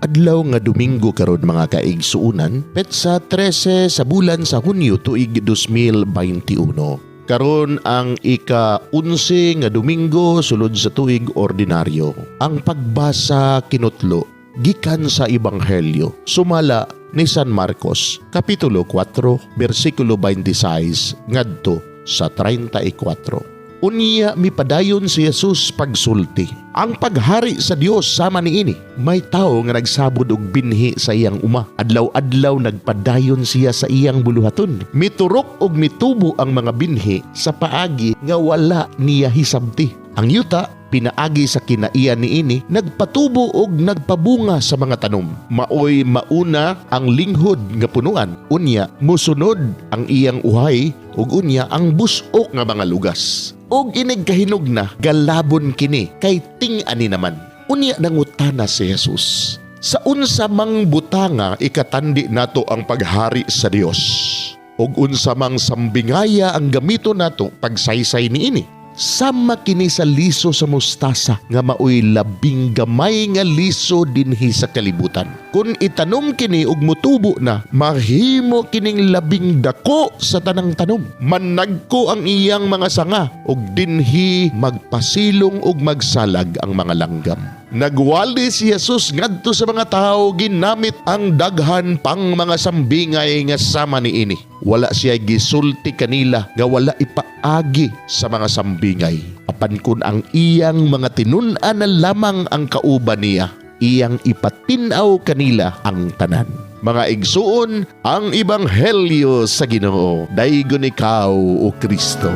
Adlaw nga Domingo karon, mga kaigsuunan, petsa 13 sa bulan sa Hunyo, tuig 2021. Karon ang ika-11 nga Domingo sulod sa tuig ordinaryo. Ang pagbasa kinutlo gikan sa Ebanghelyo sumala ni San Marcos, Kapitulo 4, bersikulo 26 ngadto sa 34. Unya mipadayon si Jesus pagsulti. "Ang paghari sa Dios sama niini. May tawo nga nagsabod og binhi sa iyang uma. Adlaw-adlaw nagpadayon siya sa iyang buluhaton. Miturok og mitubo ang mga binhi sa paagi nga wala niya hisabti. Ang yuta, pinaagi sa kinaiya niini, nagpatubo og nagpabunga sa mga tanom. Maoy mauna ang linghod nga punuan. Unya musunod ang iyang uhay ug unya ang busok nga mga lugas. Ug inig kahinog na, galabon kini kay ting-ani naman." Unya nangutana si Jesus, "Sa unsa mang butanga ikatandi nato ang paghari sa Dios? Ug unsa mang sambingaya ang gamito nato pagsaysay niini? Sama kini sa liso sa mustasa nga maoy labing gamay nga liso dinhi sa kalibutan. Kung itanom kini ug mutubo na, mahimo kining labing dako sa tanang tanom. Managko ang iyang mga sanga ug dinhi magpasilong ug magsalag ang mga langgam." Nagwali si Jesus ngadto sa mga tawo ginamit ang daghan pang mga sambingay nga sama niini. Wala siya gisulti kanila nga wala ipaagi sa mga sambingay. Apan kun ang iyang mga tinun-an na lamang ang kauban niya, iyang ipatin-aw kanila ang tanan. Mga igsuon, ang Ebanghelyo sa Ginoo. Daygon ikaw, o Kristo.